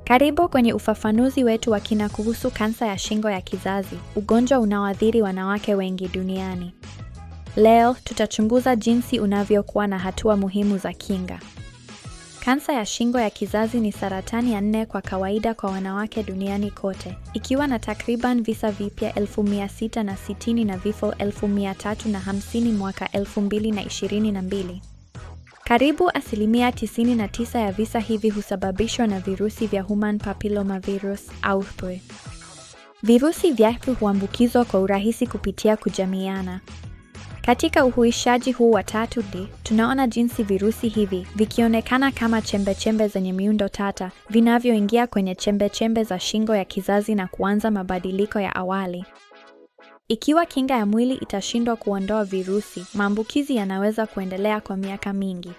Karibu kwenye ufafanuzi wetu wa kina kuhusu kansa ya shingo ya kizazi, ugonjwa unaoathiri wanawake wengi duniani. Leo tutachunguza jinsi unavyokuwa na hatua muhimu za kinga. Kansa ya shingo ya kizazi ni saratani ya nne kwa kawaida kwa wanawake duniani kote, ikiwa na takriban visa vipya 660,000 na vifo 350,000 mwaka 2022. Karibu asilimia 99 ya visa hivi husababishwa na virusi vya Human Papillomavirus au HPV. Virusi vya HPV huambukizwa kwa urahisi kupitia kujamiana. Katika uhuishaji huu wa 3D, tunaona jinsi virusi hivi vikionekana kama chembechembe zenye miundo tata, vinavyoingia kwenye chembechembe za shingo ya kizazi na kuanza mabadiliko ya awali. Ikiwa kinga ya mwili itashindwa kuondoa virusi, maambukizi yanaweza kuendelea kwa miaka mingi.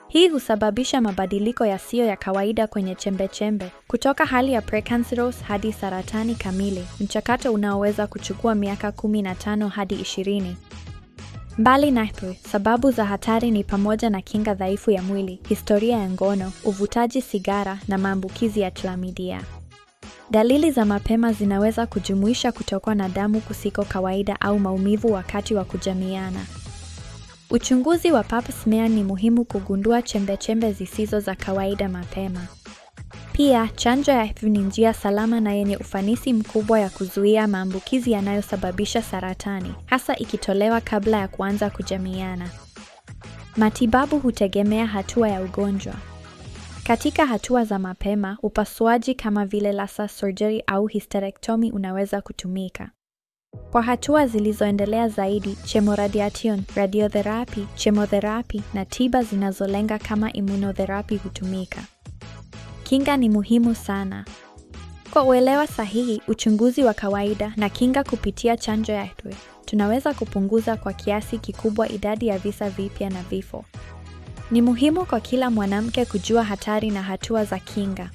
Hii husababisha mabadiliko yasiyo ya kawaida kwenye chembechembe, kutoka hali ya precancerous hadi saratani kamili, mchakato unaoweza kuchukua miaka 15 hadi 20. Mbali na HPV, sababu za hatari ni pamoja na kinga dhaifu ya mwili, historia ya ngono, uvutaji sigara na maambukizi ya chlamydia. Dalili za mapema zinaweza kujumuisha kutokwa na damu kusiko kawaida au maumivu wakati wa kujamiana. Uchunguzi wa pap smear ni muhimu kugundua chembechembe zisizo za kawaida mapema. Pia, chanjo ya HPV ni njia salama na yenye ufanisi mkubwa ya kuzuia maambukizi yanayosababisha saratani, hasa ikitolewa kabla ya kuanza kujamiana. Matibabu hutegemea hatua ya ugonjwa. Katika hatua za mapema, upasuaji kama vile laser surgery au hysterectomy unaweza kutumika. Kwa hatua zilizoendelea zaidi, chemoradiation, radiotherapy, chemotherapy na tiba zinazolenga kama immunotherapy hutumika. Kinga ni muhimu sana. Kwa uelewa sahihi, uchunguzi wa kawaida na kinga kupitia chanjo ya HPV, tunaweza kupunguza kwa kiasi kikubwa idadi ya visa vipya na vifo. Ni muhimu kwa kila mwanamke kujua hatari na hatua za kinga.